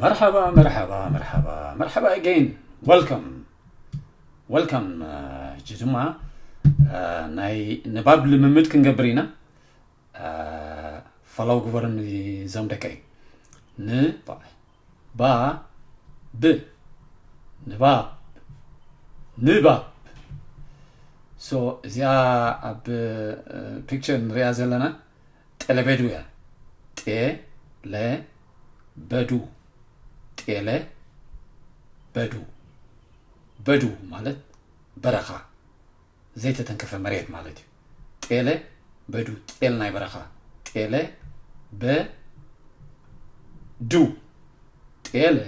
መርሓባ መርሓባ መርሓባ መርሓባ፣ again, welcome, welcome። ሕጂ ድማ ናይ ንባብ ልምምድ ክንገብር ኢና። ፈላው ግበሩኒ እዞም ደቀይ። ን ባ ብ ንባብ፣ ንባብ። So እዚኣ ኣብ ፒክቸር ንሪኣ ዘለና ጤለበዱ እያ። ጤ ለ በዱ ጤለ በዱ በዱ ማለት በረኻ፣ ዘይተተንከፈ መሬት ማለት እዩ። ጤለ በዱ፣ ጤል ናይ በረኻ። ጤለ በዱ ጤለ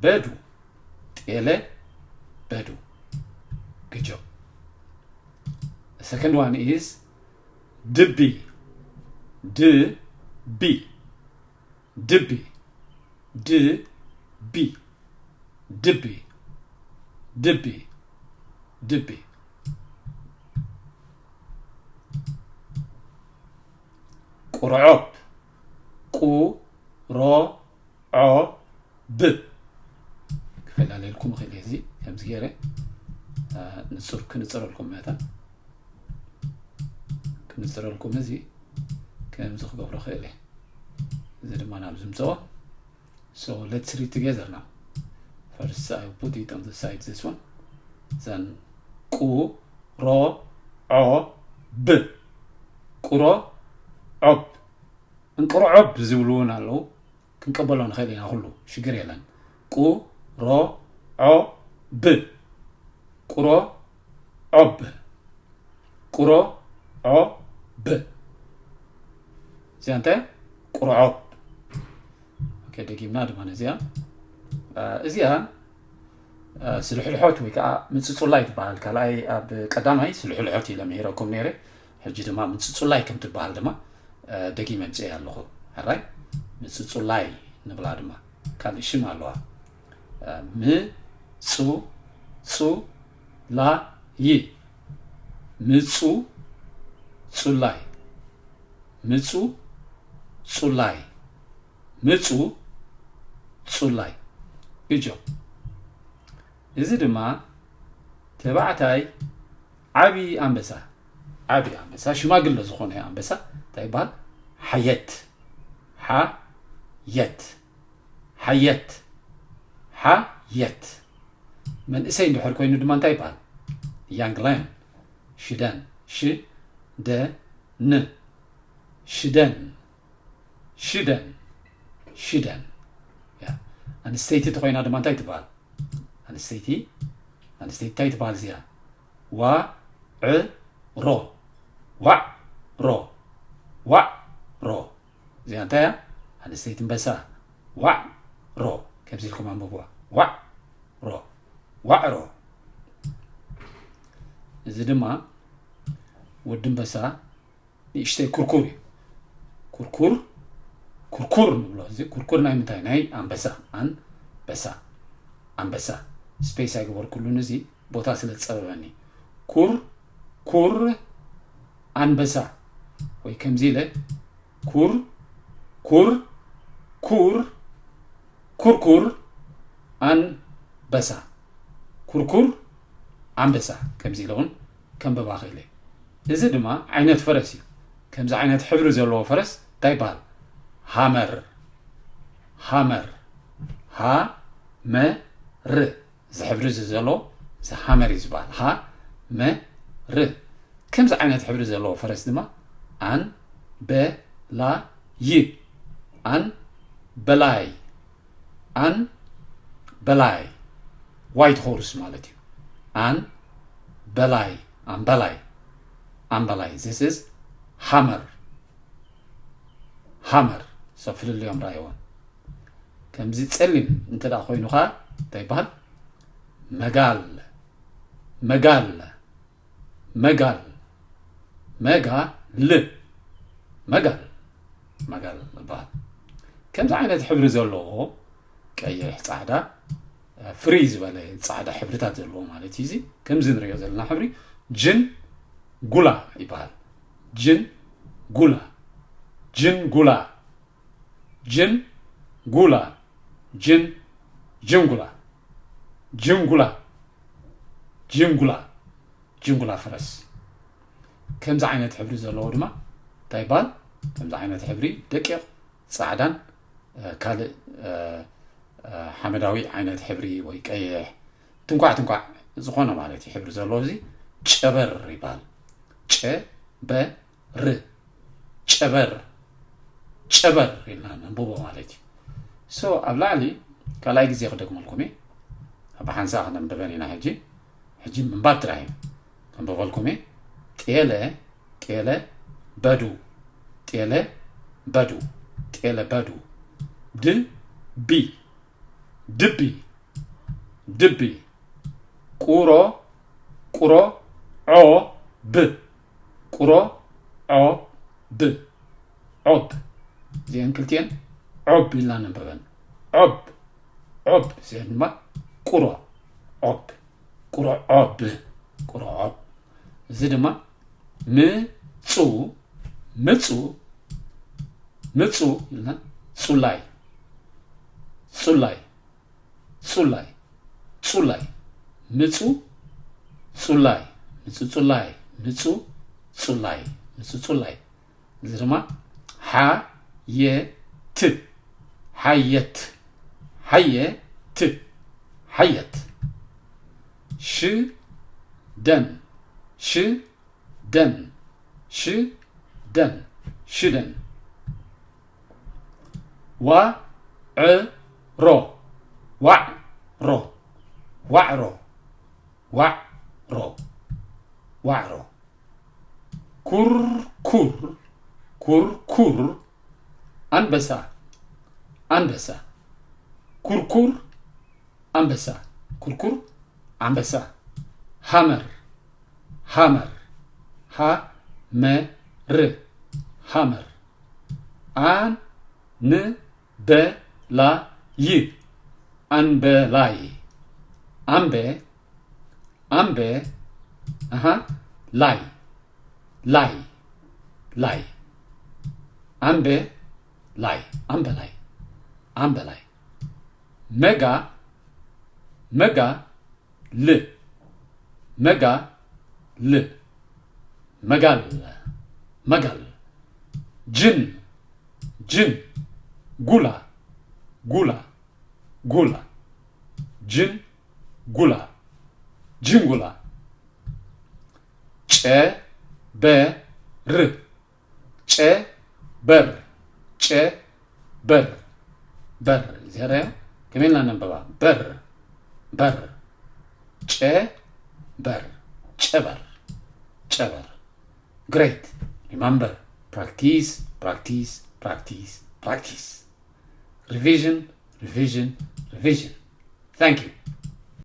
በዱ ጤለ በዱ። Good job. The second one is ድቢ ድቢ ድቢ ድቢ ድቢ ድቢ ድቢ። ቁርዖብ ቁ ሮ ዖ ብ። ክፈላለየልኩም እኽእል እየ። እዚ ከምዚ ገይረ ንፁር ክንፅረልኩም መጠን ክንፅረልኩም እዚ ከምዚ ክገብሮ እኽእል እየ። እዚ ድማ ናብ ዝምፅኦ። So let's read together now. First I put it on the side, this one. Then ቁ ሮ ዖ ብ ቁሮ ዖብ። እንቅርዖብ ዝብሉ እውን ኣለዉ። ክንቀበሎ ንኽእል ኢና ኩሉ፣ ሽግር የለን። ቁ ሮ ዖ ብ ቁሮ ዖብ ቁሮ ዖ ብ። እዚኣ እንታይ? ቁርዖብ። ኦኬ፣ ደጊምና ድማ ነዚኣ እዚኣ ስልሕልሖት ወይ ከዓ ምፅፁላይ ትበሃል። ካልኣይ ኣብ ቀዳማይ ስልሕልሖት ኢለ ምሂረኩም ነይረ። ሕጂ ድማ ምፅፁላይ ከም ትበሃል ድማ ደጊመ ምፅእ ኣለኹ። ሕራይ ምፅፁላይ ንብላ ድማ ካልእ ሽም ኣለዋ። ምፁ ፁ ላ ይ ምፁ ፁላይ ምፁ ፁላይ ምፁ ፁላይ። ግጆ። እዚ ድማ ተባዕታይ ዓቢ ኣንበሳ፣ ዓቢ ኣንበሳ፣ ሽማግለ ዝኾነ ኣንበሳ እንታይ ይበሃል? ሓየት። ሓየት። ሓየት። ሓየት። መንእሰይ እንድሕር ኮይኑ ድማ እንታይ ይበሃል? Young lion። ሽደን። ሽ ደ ን። ሽደን። ሽደን። ሽደን። ኣንስተይቲ እንተኾይና ድማ እንታይ ትበሃል? ኣንስተይቲ ኣንስተይቲ እንታይ ትበሃል እዚኣ? ዋ ዕ ሮ። ዋዕ ሮ። ዋዕ ሮ። እዚኣ እንታይ እያ? ኣንስተይቲ ኣንበሳ። ዋዕ ሮ። ከምዚ ኢልኩም ኣንብብዋ። ዋዕ ሮ። ዋዕ ሮ። እዚ ድማ ወዲ ኣንበሳ ንእሽተይ ኩርኩር እዩ። ኩርኩር ኩርኩር ንብሎ። እዚ ኩርኩር ናይ ምንታይ? ናይ ኣንበሳ። ኣንበሳ ኣንበሳ። ስፔስ ኣይገበርኩሉን፣ እዚ ቦታ ስለ ዝፀበበኒ። ኩር ኩር ኣንበሳ ወይ ከምዚ ኢለ ኩር ኩር ኩር ኩርኩር ኣንበሳ። ኩርኩር ኣንበሳ። ከምዚ ኢለ እውን ከንብባ ክእል። እዚ ድማ ዓይነት ፈረስ እዩ። ከምዚ ዓይነት ሕብሪ ዘለዎ ፈረስ እንታይ ይበሃል? ሃመር። ሃመር። ሃ መ ር። እዚ ሕብሪ እዚ ዘሎ እዚ ሃመር እዩ ዝበሃል። ሃ መ ር። ከምዚ ዓይነት ሕብሪ ዘለዎ ፈረስ ድማ ኣን በ ላ ይ። ኣን በላይ። ኣን በላይ። ዋይት ሆርስ ማለት እዩ። ኣን በላይ። ኣምበላይ። ኣምበላይ። This is ሃመር። ሃመር። ሰብ ፍልልዮም ራእይዎም። ከምዚ ፀሊም እንተ ደኣ ኮይኑ ኸዓ እንታይ ይበሃል? መጋል። መጋል። መጋል። መጋ ል። መጋል። መጋል ይበሃል። ከምዚ ዓይነት ሕብሪ ዘለዎ ቀይሕ፣ ፃዕዳ፣ ፍርይ ዝበለ ፃዕዳ ሕብርታት ዘለዎ ማለት እዩ። እዚ ከምዚ ንሪኦ ዘለና ሕብሪ ጅን ጉላ ይበሃል። ጅን ጉላ። ጅን ጉላ። ጅን ጉላ። ጅን ጅንጉላ ጅንጉላ ጅንጉላ ጅንጉላ ፈረስ። ከምዚ ዓይነት ሕብሪ ዘለዎ ድማ እንታይ ይበሃል? ከምዚ ዓይነት ሕብሪ ደቂቕ ጻዕዳን ካልእ ሓመዳዊ ዓይነት ሕብሪ ወይ ቀይሕ ትንኳዕ ትንኳዕ ዝኾነ ማለት እዩ። ሕብሪ ዘለዎ እዚ ጨበር ይበሃል። ጨበ ር ጨበር ጨበር ኢልና ነንብቦ ማለት እዩ። ሶ ኣብ ላዕሊ ካልኣይ ግዜ ክደግመልኩም እየ። ኣብ ሓንሳ ክነንብበን ኢና ሕጂ። ሕጂ ምንባብ ጥራሕ እዩ። ከንብበልኩም እየ። ጤለ ጤለ በዱ ጤለ በዱ ጤለ በዱ ድቢ ድቢ ድቢ ቁሮ ቁሮ ዖ ብ ቁሮ ዖ ብ ዖብ። እዚአን ክልቲአን ዖብ ኢልና ነንበበን። ዖብ ዖብ። እዚአን ድማ ቁሮ ዖብ ቁሮ ዖብ ቁሮ ዖብ። እዚ ድማ ምፁ ምፁ ምፁ ኢልና ፁላይ ፁላይ ፁላይ ፁላይ ምፁ ፁላይ ምፁ ፁላይ ምፁ ፁላይ ምፁ ፁላይ። እዚ ድማ ሓየት ሓየት ሓየት ሓየት። ሽደን ሽደን ሽደን ሽደን። ዋዕሮ ዋዕሮ ዋዕሮ ዋዕሮ ዋዕሮ። ኩርኩር ኩርኩር ኣንበሳ ኣንበሳ። ኩርኩር ኣንበሳ ኩርኩር ኣንበሳ። ሃመር ሃመር ሃመር ሃመር። ኣንበላይ ኣንበላይ ኣንበ ኣንበ ኣሃ ላይ ላይ ላይ ኣንበ ላይ ኣንበላይ ኣንበላይ። መጋ መጋ ል መጋ ል መጋል መጋል። ጅን ጅን ጉላ ጉላ ጉላ ጅን ጉላ ጅንጉላ። ጨ በ ር ጨ በር ጨ በር በር። ዚያዳያ ከመይ ኢልና ነንበባ? በር በር ጨ በር ጨበር ጨበር። Great. Remember, practice, practice, practice, practice. Revision, revision, revision. Thank you.